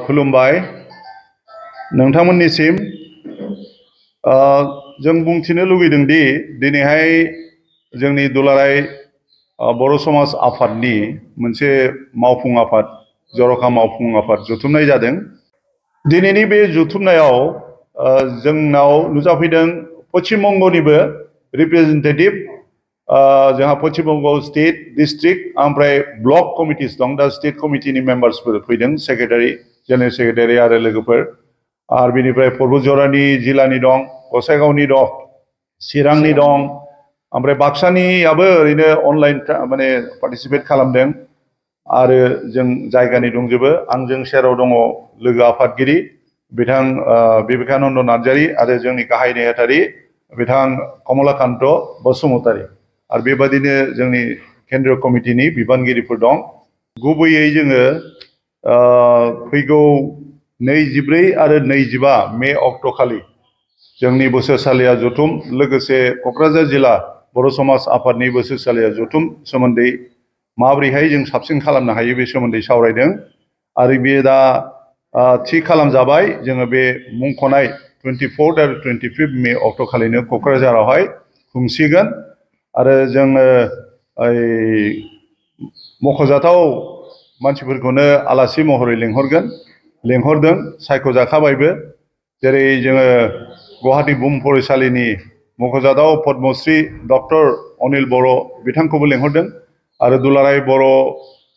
खुलुमबाय नोंथांमोननिसिम जों बुंथिनो लुगैदों दि दिनैहाय जोंनि दुलाराय बर' समाज आफादनि मोनसे मावफुं आफाद जर'खा मावफुं आफाद जथुमनाय जादों। दिनैनि बे जथुमनायाव जोंनाव नुजाफैदों पश्चिम बंगनिबो रिप्रेजेन्टेटिभ जोंहा पश्चिम बंग स्टेट डिस्ट्रिक्ट ओमफ्राय ब्लक कमिटिस दं दा स्टेट कमिटिनि मेम्बार्सफोर फैदों सेक्रेटारि जेनेरेल सेक्रेटारि आरो लोगोफोर आरो बिनिफ्राय पर्बतजरानि जिल्लानि दं गसाइगावनि दं चिरांनि दं ओमफ्राय बाक्सानियाबो ओरैनो अनलाइन माने पार्टिसिपेट खालामदों आरो जों जायगानि दंजोबो आंजों सेराव दङ लोगो आफादगिरि बिथां बिबेकानन्द नार्जारी आरो जोंनि गाहाय नेहाथारि बिथां कमलाकान्त बसुमतारी आरो बेबादिनो जोंनि केन्द्रीय कमिटिनि बिबानगिरिफोर दं। गुबैयै जोङो फैगौ 24 आरो 25 मे अक्ट'खालि जोंनि बोसोरसालिया जथुम लोगोसे क'क्राझार जिल्ला बर' समाज आफादनि बोसोरसालिया जथुम सोमोन्दै माबोरैहाय जों साबसिन खालामनो हायो बे सोमोन्दै सावरायदों आरो बे दा थि खालामजाबाय जोङो बे मुंख'नाय 24 आरो 25 मे अक्ट'खालिनो क'क्राझारावहाय खुंसिगोन आरो जोङो मख'जाथाव मानसिफोरखौनो आलासि महरै लेंहरदों सायख'जाखाबायबो जेरै जोङो गुवाहाटी बुहुम फरायसालिनि मख'जाथाव पद्मश्री डक्टर अनिल बर' बिथांखौबो लेंहरदों आरो दुलाराय बर'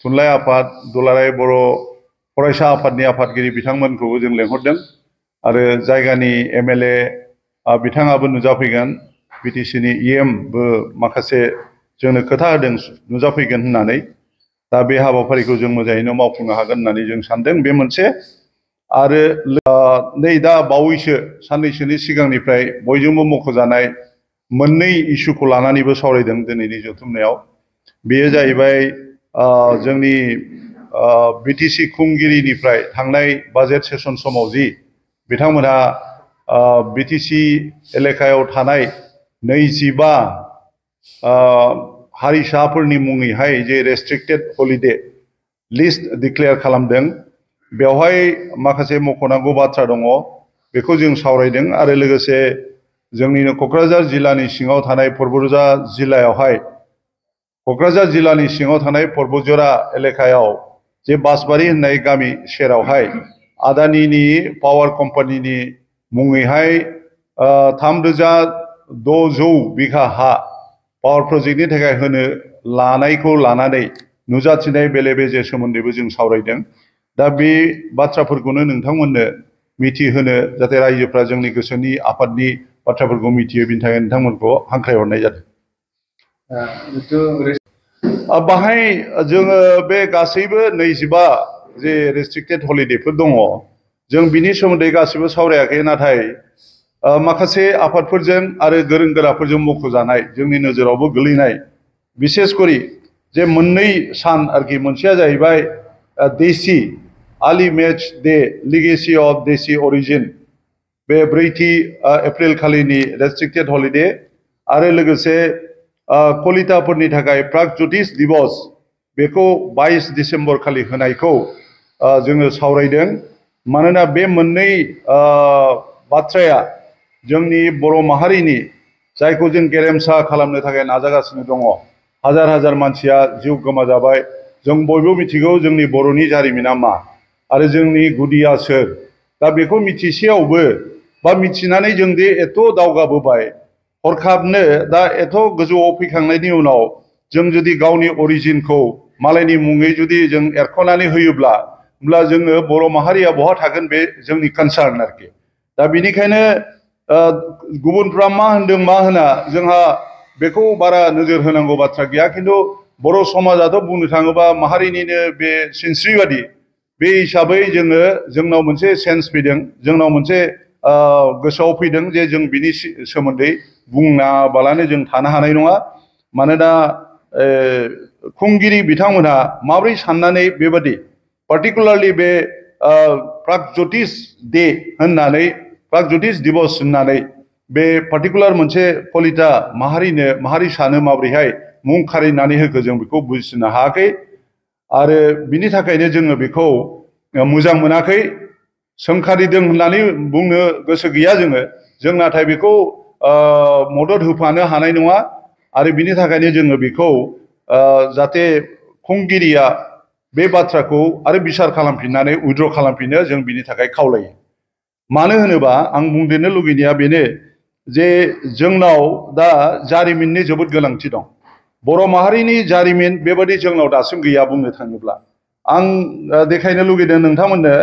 थुनलाइ आफाद दुलाराय बर' फरायसा आफादनि आफादगिरि बिथांमोनखौबो जों लेंहरदों आरो जायगानि MLA बिथाङाबो नुजाफैगोन BTCनि EMबो माखासे जोंनो खोथा होदों नुजाफैगोन होननानै दा बे हाबाफारिखौ जों मोजाङैनो मावफुंनो हागोन होननानै जों सानदों बे मोनसे आरो नै दा बावैसो साननैसोनि सिगांनिफ्राय बयजोंबो मख'जानाय मोननै इस्युखौ लानानैबो सावरायदों दिनैनि जथुमनायाव बेयो जाहैबाय जोंनि BTC खुंगिरिनिफ्राय थांनाय बाजेट सेसन समाव जि बिथांमोनहा BTC एलेकायाव थानाय 25 हारिसाफोरनि मुङैहाय जे रेस्ट्रिक्टेड हलिडे लिस्ट डिक्लेयार खालामदों बेवहाय माखासे मख'नांगौ बाथ्रा दङ बेखौ जों सावरायदों आरो लोगोसे जोंनिनो क'क्राझार जिल्लानि सिङाव थानाय पर्बतजरा एलेकायाव जे बासबारि होननाय गामि सेरावहाय आदानिनि पावार कम्पानिनि मुङैहाय 3600 बिघा हा पावार प्रजेक्टनि थाखाय होनो लानायखौ लानानै नुजाथिनाय बेले बेजे सोमोन्दैबो जों सावरायदों दा बे बाथ्राफोरखौनो नोंथांमोननो मिथिहोनो जाहाथे रायजोफ्रा जोंनि गोसोनि आफादनि बाथ्राफोरखौ मिथियो बिनि थाखाय नोंथांमोनखौ हांख्रायहरनाय जादों। बाहाय जोङो बे गासैबो 25 जे रेस्ट्रिक्टेड हलिडेफोर दङ जों बिनि सोमोन्दै गासिबो सावरायाखै नाथाय माखासे आफादफोरजों आरो गोरों गोराफोरजों मख'जानाय जोंनि नोजोरावबो गोलैनाय बिसेसकरि जे मोननै सान आरोखि मोनसेया जाहैबाय desi early match day legacy of desi origin बे 4 एप्रिल खालिनि रेस्ट्रिक्टेड हलिडे आरो लोगोसे कलिताफोरनि थाखाय प्रागज्योतिष दिवस बेखौ 22 डिसेम्बर खालि होनायखौ जोङो सावरायदों मानोना बे मोननै बाथ्राया जोंनि बर' माहारिनि जायखौ जों गेरेमसा खालामनो थाखाय नाजागासिनो दङ हाजार हाजार मानसिया जिउ गोमाजाबाय जों बयबो मिथिगौ जोंनि बर'नि जारिमिना मा आरो जोंनि गुदिया सोर दा बेखौ मिथिसेयावबो बा मिथिनानै जों दि एथ' दावगाबोबाय हरखाबनो दा एथ' गोजौआव फैखांनायनि उनाव जों जुदि गावनि अरिजिनखौ मालायनि मुङै जुदि जों एरख'नानै होयोब्ला होमब्ला जोङो बर' माहारिया बहा थागोन बे जोंनि कनसार्न आरोखि दा बेनिखायनो गुबुनफ्रा मा होनदों मा होना जोंहा बेखौ बारा नोजोर होनांगौ बाथ्रा गैया खिन्थु बर' समाजाथ' बुंनो थाङोबा माहारिनिनो बे सिनस्रिबादि बे हिसाबै जोंनाव मोनसे सेन्स फैदों जोंनाव मोनसे गोसोआव फैदों जे जों बिनि सोमोन्दै बुङाबालानो जों थानो हानाय नङा मानोना खुंगिरि बिथांमोनहा माबोरै साननानै बेबादि पार्टिकुलारलि बे प्रागज्योतिष डे होननानै प्रागज्योतिष दिवस होननानै बे पार्टिकुलार मोनसे कलिता माहारिसानो माबोरैहाय मुं खारिनानै होखो जों बेखौ बुजिनो हायाखै आरो बिनि थाखायनो जोङो बेखौ मोजां मोनाखै सोंखारिदों होननानै बुंनो गोसो गैया जों नाथाय बेखौ मदद होफानो हानाय नङा आरो बिनि थाखायनो जोङो बेखौ जाहाथे खुंगिरिया बे बाथ्राखौ आरो बिसार खालामफिननानै उइद्र' खालामफिनो जों बिनि थाखाय खावलायो मानो होनोबा आं बुंदेरनो लुगैनाया बेनो जे जोंनाव दा जारिमिननि जोबोद गोनांथि दं बर' माहारिनि जारिमिन बेबादि जोंनाव दासिम गैया बुंनो थाङोब्ला आं देखायनो लुगैदों नोंथांमोननो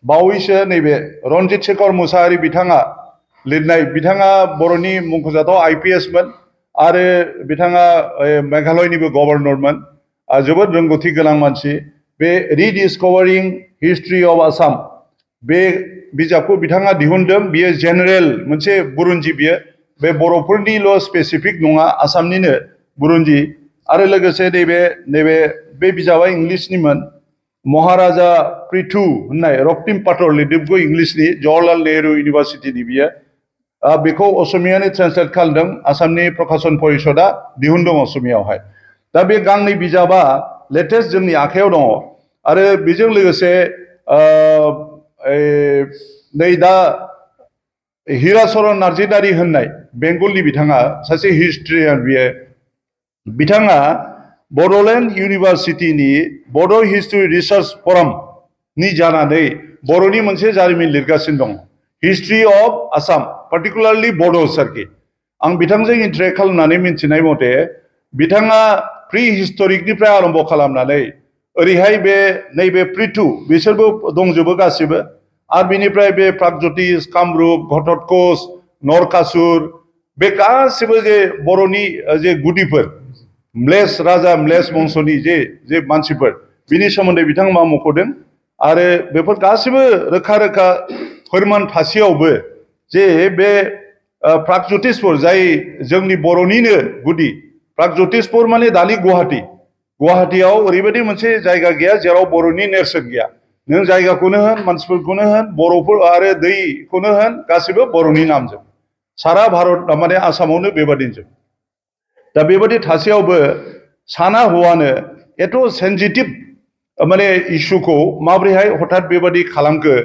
बावैसो नैबे रन्जित शेखर मुसाहारि बिथाङा लिरनाय बिथाङा बर'नि मुंख'जाथाव IPS मोन आरो बिथाङा मेघालयनिबो गभर्नरमोन जोबोद रोंगौथि गोनां मानसि बे रिडिस्कभारिं हिस्ट्रि अफ आसाम बे बिजाबखौ बिथाङा दिहुनदों बियो जेनेरेल मोनसे बुरन्जि बियो बे बर'फोरनिल' स्पेसिफिक नङा आसामनिनो बुरन्जि आरो लोगोसे नैबे बे बिजाबा इंलिसनिमोन महाराजा पृथु होननाय रक्तिम पातर लिरदों इंलिसनि जवाहरलाल नेहरू इउनिभारसिटिनि बियो बेखौ असमियानि ट्रेन्सलेट खालामदों आसामनि प्रकाशन परिषदआ दिहुनदों असमियावहाय दा बे गांनै बिजाबा लेटेस्ट जोंनि आखायाव दङ आरो बेजों लोगोसे नै दा हिराचरन नार्जारि होननाय बेंगलनि बिथाङा सासे हिस्ट्रियान बिथाङा बड'लेण्ड इउनिभारसिटिनि बड' हिस्ट्रि रिसार्च फरामनि जानानै बर'नि मोनसे जारिमिन लिरगासिनो दं history of Assam particularly Bodos आरोखि आं बिथांजों इन्टारेक्ट खालामनानै मिन्थिनाय मथे बिथाङा प्रि हिस्टरिकनिफ्राय आरम्भ खालामनानै ओरैहाय बे नैबे पृथु बिसोरबो दंजोबो गासिबो आरो बिनिफ्राय बे प्रागज्यतिष कामरुप घटोत्कच नरकासुर बे गासिबो जे बर'नि जे गुदिफोर म्लेस राजा म्लेस बंस'नि जे मानसिफोर बिनि सोमोन्दै बिथांमोना मख'दों आरो बेफोर गासिबो रोखा रोखा फोरमान थासेयावबो जे बे प्रागज्यतिषफोर जाय जोंनि बर'निनो गुदि प्रागज्यतिषफोर माने दानि गुवाहाटीयाव ओरैबायदि मोनसे जायगा गैया जेराव बर'नि नेरसोन गैया नों जायगाखौनो होन मानसिफोरखौनो होन बर'फोर आरो दैखौनो होन गासिबो बर'नि नामजों सारा भारत माने आसामावनो बेबादिनो दा बेबादि थासेयावबो साना हौवानो एथ' सेन्सिटिभ माने इस्युखौ माबोरैहाय हठात बेबादि खालामखो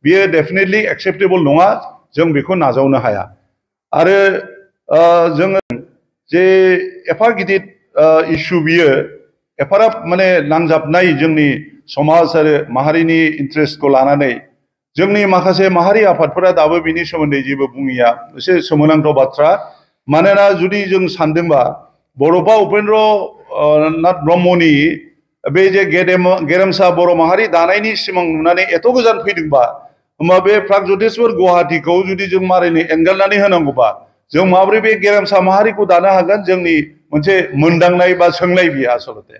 बियो डेफिनेटलि एक्सेप्टेबल नङा जों बेखौ नाजावनो हाया आरो जोङो जे एफा गिदिर इस्यु बियो एफाराब माने नांजाबनाय जोंनि समाज आरो माहारिनि इन्ट्रेस्टखौ लानानै जोंनि माखासे माहारि आफादफोरा दाबो बिनि सोमोन्दै जेबो बुङिया एसे सोमोनांथाव बाथ्रा मानोना जुदि जों सानदोंबा बड'फा उपेन्द्र नाथ ब्रह्मनि बे जे गेरेमसा बर' माहारि दानायनि सिमां नुनानै एथ' गोजान फैदोंबा होमबा बे प्रागज्यतिषफोर गुवाहाटीखौ जुदि जों मारैनो एंगारनानै होनांगौबा जों माबोरै बे गेरेमसा माहारिखौ दानो हागोन जोंनि मोनसे मोनदांनाय बा सोंनाय बियो आसलते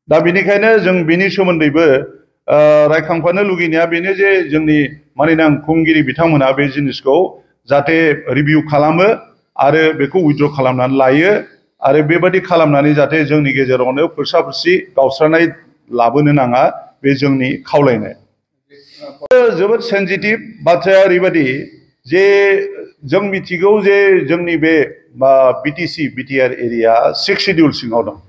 दा बेनिखायनो जों बिनि सोमोन्दैबो रायखांफानो लुगैनाया बेनो जे जोंनि मानैनां खुंगिरि बिथांमोना बे जिनिसखौ जाहाथे रिभिउ खालामो आरो बेखौ उइद्र' खालामनानै लायो आरो बेबादि खालामनानै जाहाथे जोंनि गेजेरावनो फोरसा-फोरसि गावस्रानाय लाबोनो नाङा बे जोंनि खावलायनाय जोबोद सेन्सिटिभ बाथ्राया ओरैबायदि जे जों मिथिगौ जे जोंनि बे BTR एरिया 6 शिड्युल सिङाव दं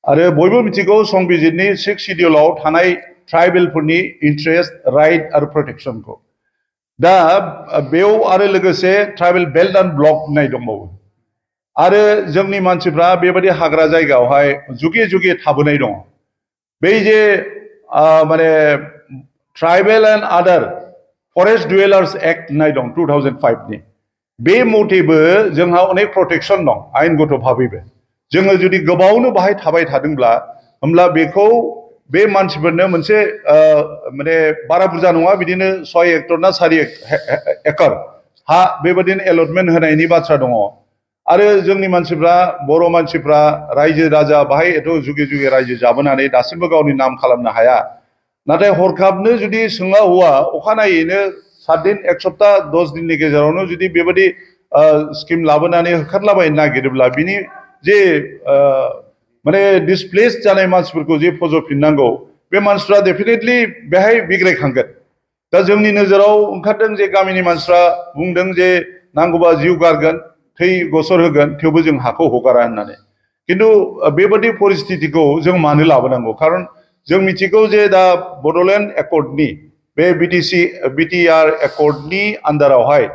आरो बयबो मिथिगौ संबिजिरनि 6 शिड्युलाव थानाय ट्राइबेलफोरनि इन्ट्रेस्ट राइट आरो प्रटेक्शनखौ दा बेयाव आरो लोगोसे ट्राइबेल बेल्ट एन्ड ब्लक होननाय दंबावो आरो जोंनि मानसिफ्रा बेबायदि हाग्रा जायगायावहाय जुगे जुगे थाबोनाय दङ बै जे माने ट्राइबेल एन्ड आदार फरेस्ट डुवेलार्स एक्ट होननाय दं 2005 नि बे मथेबो जोंहा अनेक प्रटेक्शन दं आयेनगत भाबैबो जोङो जुदि गोबावनो बाहाय थाबाय थादोंब्ला होमब्ला बेखौ बे मानसिफोरनो मोनसे माने बारा बुरजा नङा बिदिनो 6 हेक्टर ना 4 एकड़ हा बेबायदिनो एलटमेन्ट होनायनि बाथ्रा दङ आरो जोंनि मानसिफ्रा बर' मानसिफ्रा रायजो राजा बाहाय एथ' जुगे जुगे रायजो जाबोनानै दासिमबो गावनि नाम खालामनो हाया नाथाय हरखाबनो जुदि सोङा हौवा अखानायैनो 7 दिन 1 सप्ताह 10 दिननि गेजेरावनो जुदि बेबायदि स्किम लाबोनानै होखारलाबायनो नागिरोब्ला बिनि जे माने डिसप्लेस जानाय मानसिफोरखौ जे फज'फिननांगौ बे मानसिफ्रा डेफिनेटलि बेहाय बिग्रायखांगोन दा जोंनि नोजोराव ओंखारदों जे गामिनि मानसिफ्रा बुंदों जे नांगौबा जिउ गारगोन थै गसर होगोन थेवबो जों हाखौ हगारा होननानै किन्तु बेबादि परिस्थितिखौ जों मानो लाबोनांगौ खारन जों मिथिगौ जे दा बड'लेण्ड एकर्डनि बे बिटिआर एकर्डनि आन्दारावहाय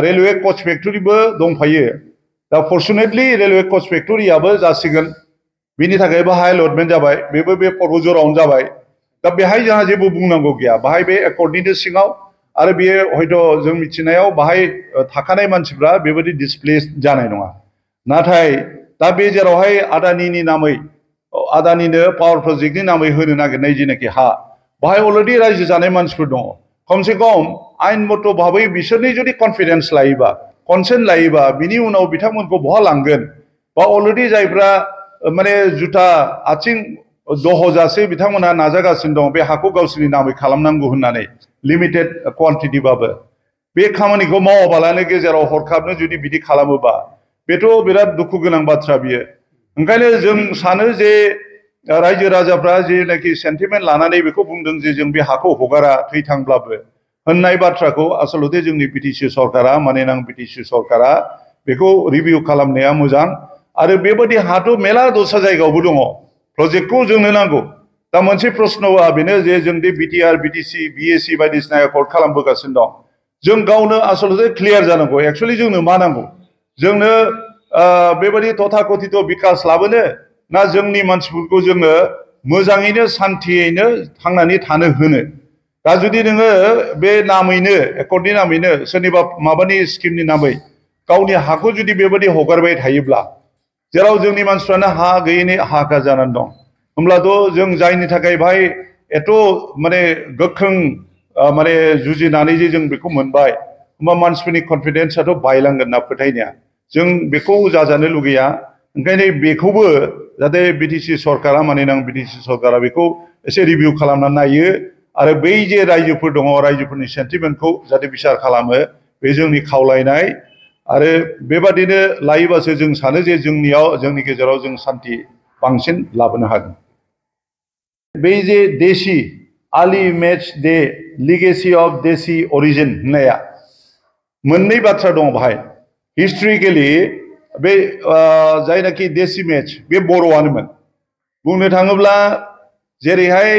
रेलवे कच फेक्टरिबो दंफायो दा फर्चुनेटलि रेलवे कच फेक्टरियाबो जासिगोन बिनि थाखायबो हाइ अलटमेन्ट जाबाय बेबो बे पर्बजरावनो जाबाय दा बेहाय जोंहा जेबो बुंनांगौ गैया बाहाय बे एकर्डनिनो सिङाव आरो बेयो हयथ' जों मिथिनायाव बाहाय थाखानाय मानसिफ्रा बेबायदि डिसप्लेस जानाय नङा नाथाय दा बे जेरावहाय आदानिनि नामै आदानिनो पावार प्रजेक्टनि नामै होनो नागिरनाय जेनाखि हा बाहाय अलरेडि रायजो जानाय मानसिफोर दङ खमसे खम आइन मथ' भाबै बिसोरनि जुदि कनफिडेन्स लायोबा कनसेन्ट लायोबा बिनि उनाव बिथांमोनखौ बहा लांगोन बा अलरेडि जायफ्रा माने जुथा आथिं दहजासे बिथांमोनहा नाजागासिनो दं बे हाखौ गावसोरनि नामै खालामनांगौ होननानै लिमिटेड क्वान्टिटिबाबो बे खामानिखौ मावाबालानो गेजेराव हरखाबनो जुदि बिदि खालामोबा बेथ' बिराद दुखु गोनां बाथ्रा बियो ओंखायनो जों सानो जे रायजो राजाफ्रा जेनाखि सेन्टिमेन्ट लानानै बेखौ बुंदों जे जों बे हाखौ हगारा थैथांब्लाबो होननाय बाथ्राखौ आसलते जोंनि बिटिसि सरकारा मानोना बिटिसि सरकारा बेखौ रिभिउ खालामनाया मोजां आरो बेबायदि हाथ' मेला दस्रा जायगायावबो दङ प्रजेक्टखौ जोंनो नांगौ दा मोनसे प्रश्नआ बेनो जे जों दि बिटिआर बिटिसि बिएसि बायदिसिना एकर्ड खालामबोगासिनो दं जों गावनो आसलते क्लियार जानांगौ एक्चुअलि जोंनो मा नांगौ जोंनो बेबायदि तथाकथित बिकास लाबोनो ना जोंनि मानसिफोरखौ जोङो मोजाङैनो सान्थियैनो थांनानै थानो होनो दा जुदि नोङो बे नामैनो एकर्डनि नामैनो सोरनिबा माबानि स्किमनि नामै गावनि हाखौ जुदि बेबायदि हगारबाय थायोब्ला जेराव जोंनि मानसिफ्रानो हा गैयैनि हाहाकार जानानै दं होमब्लाथ' जों जायनि थाखाय बाहाय एथ' माने गोख्रों माने जुजिनानै जे जों बेखौ मोनबाय होमबा मानसिफोरनि कनफिडेन्सआथ' बायलांगोन ना फोथायनाया जों बेखौ जाजानो लुगैया ओंखायनो बेखौबो जाहाथे बिटिसि सरकारा मानोना बिटिसि सरकारा बेखौ एसे रिभिउ खालामनानै नायो आरो बै जे रायजोफोर दङ रायजोफोरनि सेन्टिमेन्टखौ जाहाथे बिसार खालामो बे जोंनि खावलायनाय आरो बेबादिनो लायोबासो जों सानो जे जोंनि गेजेराव जों सान्थि बांसिन लाबोनो हागोन बै जे देसि early match day लिगेसि of desi origin होननाया मोननै बाथ्रा दङ बाहाय हिस्ट्रिकेलि बे जायनाखि देसि मेच बे बर'आनोमोन बुंनो थाङोब्ला जेरैहाय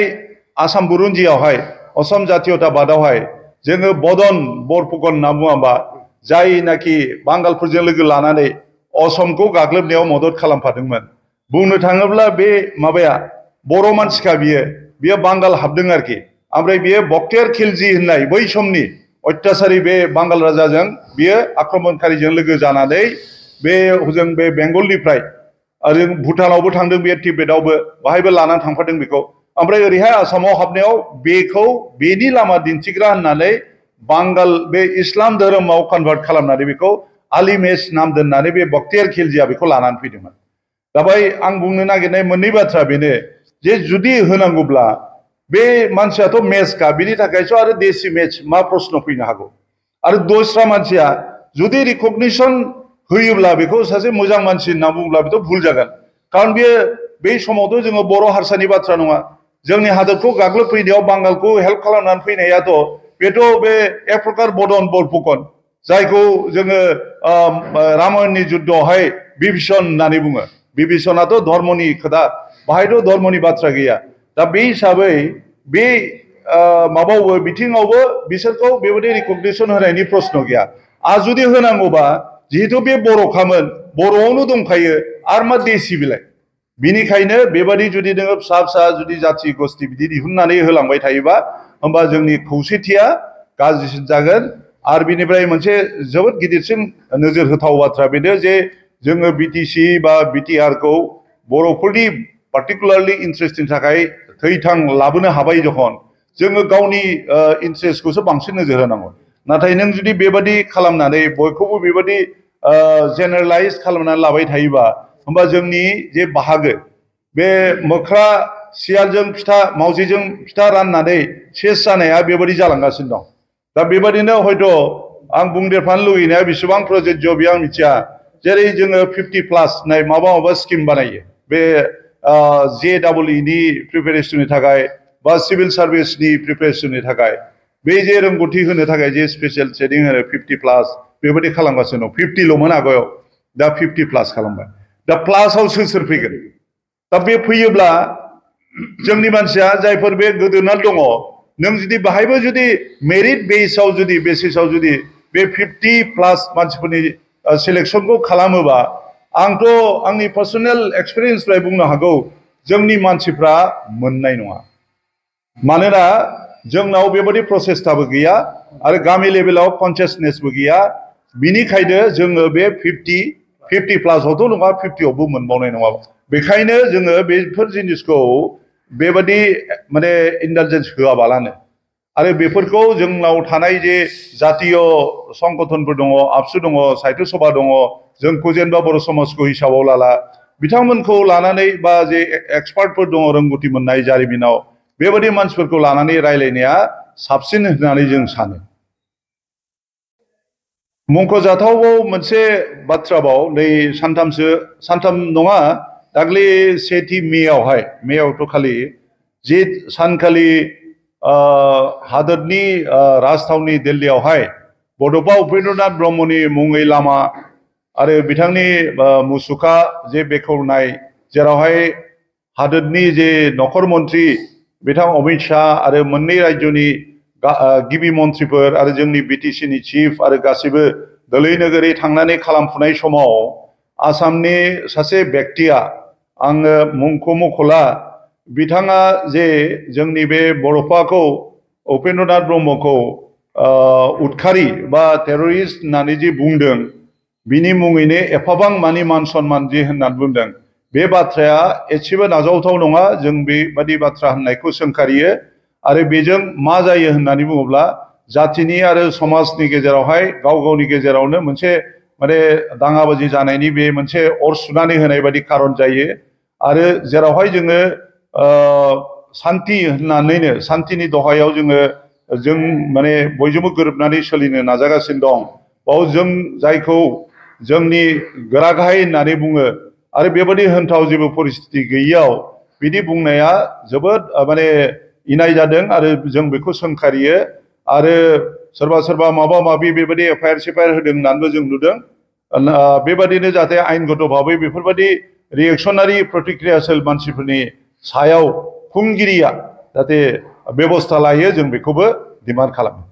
आसाम बुरुन्जियावहाय असम जातीयताबादावहाय जोङो बदन बरफुकन होनना बुङाबा जायनाखि बांगालफोरजों लोगो लानानै असमखौ गाग्लोबनायाव मदद खालामफादोंमोन बुंनो थाङोब्ला बे माबाया बर' मानसिखा बियो बांगाल हाबदों आरोखि ओमफ्राय बियो बक्तियार खिलजि होननाय बै समनि अत्याचारी बे बांगाल राजाजों बियो आक्रमणकारीजों लोगो जानानै बे हजों बे बेंगलनिफ्राय ओरै भुटानावबो थांदों बे तिब्बेतावबो बाहायबो लानानै थांफादों बेखौ ओमफ्राय ओरैहाय आसामाव हाबनायाव बेखौ बेनि लामा दिन्थिग्रा होननानै बांगाल बे इस्लाम धोरोमाव कनभार्ट खालामनानै बेखौ आलिमेस नाम दोननानै बे बक्तियार खिलजिया बेखौ लानानै फैदोंमोन दा बै आं बुंनो नागिरनाय मोननै बाथ्रा बेनो जे जुदि होनांगौब्ला बे मानसियाथ' मेचखा बिनि थाखायसो आरो देसि मेच मा प्रश्न फैनो हागौ आरो दस्रा मानसिया जुदि रिकगनिसन होयोब्ला बेखौ सासे मोजां मानसि होनना बुङोब्ला बेथ' भुल जागोन खारन बेयो बै समावथ' जोङो बर' हारसानि बाथ्रा नङा जोंनि हादरखौ गाग्लोबफैनायाव बांगालखौ हेल्प खालामनानै फैनायाथ' बेथ' बे एक प्रकार बदन बरफुकन जायखौ जोङो रामायणनि जुद्धआवहाय बिभीषण होननानै बुङो बिभीषणाथ' धर्मनि खोथा बाहायथ' धर्मनि बाथ्रा गैया दा बे हिसाबै बे माबावबो बिथिङावबो बिसोरखौ बेबायदि रिकगनिसन होनायनि प्रश्न गैया आरो जुदि होनांगौबा जिहेतु बे बर'खामोन बर'आवनो दंखायो आरो मा देसि बिलाय बिनिखायनो बेबादि जुदि नोङो फिसा फिसा जुदि जाथि गस्थि बिदि दिहुननानै होलांबाय थायोबा होमबा जोंनि खौसेथिया गाज्रिसिन जागोन आरो बिनिफ्राय मोनसे जोबोद गिदिरसिन नोजोर होथाव बाथ्रा बेनो जे जोङो बिटिसि बा बिटिआरखौ बर'फोरनि पार्टिकुलारलि इन्ट्रेस्टनि थाखाय थैथां लाबोनो हाबाय जखन जोङो गावनि इन्ट्रेस्टखौसो बांसिन नोजोर होनांगौ नाथाय नों जुदि बेबादि खालामनानै बयखौबो बेबादि जेनेरेलाइज खालामनानै लाबाय थायोबा होमबा जोंनि जे बाहागो बे मोख्रा सियालजों फिथा मावजिजों फिथा राननानै सेस जानाया बेबादि जालांगासिनो दं दा बेबादिनो हयथ' आं बुंदेरफानो लुगैनाया बेसेबां प्रजेक्ट बेयो आं मिथिया जेरै जोङो 50+ नाय माबा स्किम बानायो बे JEE प्रिपेरेसननि थाखाय बा सिभिल सार्भिसनि प्रिपेरेसननि थाखाय बे जे रोंगौथि होनो थाखाय जे स्पेशल ट्रेनिं होनो 50+ बेबायदि खालामगासिनो दं 50ल'मोन आगोलाव दा 50+ खालामबाय दा प्लासाव सोर फैगोन दा बे फैयोब्ला जोंनि मानसिया जायफोर बे गोदोना दङ नों जुदि बाहायबो जुदि मेरिट बेसिसाव जुदि बे 50+ मानसिफोरनि सिलेक्शनखौ खालामोबा आंथ' आंनि पार्सनेल एक्सपिरियेन्सनिफ्राय बुंनो हागौ जोंनि मानसिफ्रा मोननाय नङा मानोना जोंनाव बेबादि प्रसेसटाबो गैया आरो गामि लेभेलाव कनसियासनेसबो गैया बिनिखायनो जोङो बे 50+ नङा 50आवबो मोनबावनाय नङा बेखायनो जोङो बेफोर जिनिसखौ बेबादि माने इन्टेलिजेन्स होआबालानो आरो बेफोरखौ जोंनाव थानाय जे जातीय संगठनफोर दङ आबसु दङ साहित्य सभा दङ जोंखौ जेनेबा बर' समाजखौ हिसाबाव लाला बिथांमोनखौ लानानै बा जे एक्सपार्टफोर दङ रोंगौथि मोननाय जारिमिनाव बेबादि मानसिफोरखौ लानानै रायलायनाया साबसिन होननानै जों सानो मुंख'जाथाव मोनसे बाथ्राबाव नै सानथाम नङा दाख्लि 1 मेआवथ' खालि जे सानखालि हादोरनि राजथावनि दिल्लीयावहाय बड'फा उपेन्द्रनाथ ब्रह्मनि मुङै लामा आरो बिथांनि मुसुखा जे बेखेवनाय जेरावहाय हादोरनि जे नखर मन्त्रि बिथां अमित शाह आरो मोननै रायजोनि गिबि मन्थ्रिफोर आरो जोंनि बिटिसिनि चिफ आरो गासिबो दोलै नोगोरै थांनानै खालामफुनाय समाव आसामनि सासे बेक्तिया आङो मुंखौ मख'ला बिथाङा जे जोंनि बे बड'फाखौ उपेन्द्रनाथ ब्रह्मखौ उदखारि बा टेररिस्ट होननानै जे बुंदों बिनि मुङैनो एफाबां मानि मान सनमान जे होननानै बुंदों बे बाथ्राया एसेबो नाजावथाव नङा जों बेबादि बाथ्रा होननायखौ सोंखारियो आरो बेजों मा जायो होननानै बुङोब्ला जातिनि आरो समाजनि गेजेरावहाय गाव गावनि गेजेरावनो मोनसे माने दाङाबाजि जानायनि बे मोनसे अर सुनानै होनाय बायदि खारन जायो आरो जेरावहाय जोङो सान्ति होननानैनो सान्तिनि दहायाव जों माने बयजोंबो गोरोबनानै सोलिनो नाजागासिनो दं बाव जों जायखौ जोंनि गोरा गाहाय होननानै बुङो आरो बेबादि होनथाव जेबो परिस्थिति गैयैयाव बिदि बुंनाया जोबोद माने इनाय जादों आरो जों बेखौ सोंखारियो आरो सोरबा माबा माबि बेबादि एफआइआर होदों होननानैबो जों नुदों बेबादिनो जाहाथे आयेनगत भाबै बेफोरबादि रिएक्सनारि प्रतिक्रियाशील मानसिफोरनि सायाव खुंगिरिया जाहाथे बेबस्था लायो जों बेखौबो डिमान्ड खालामो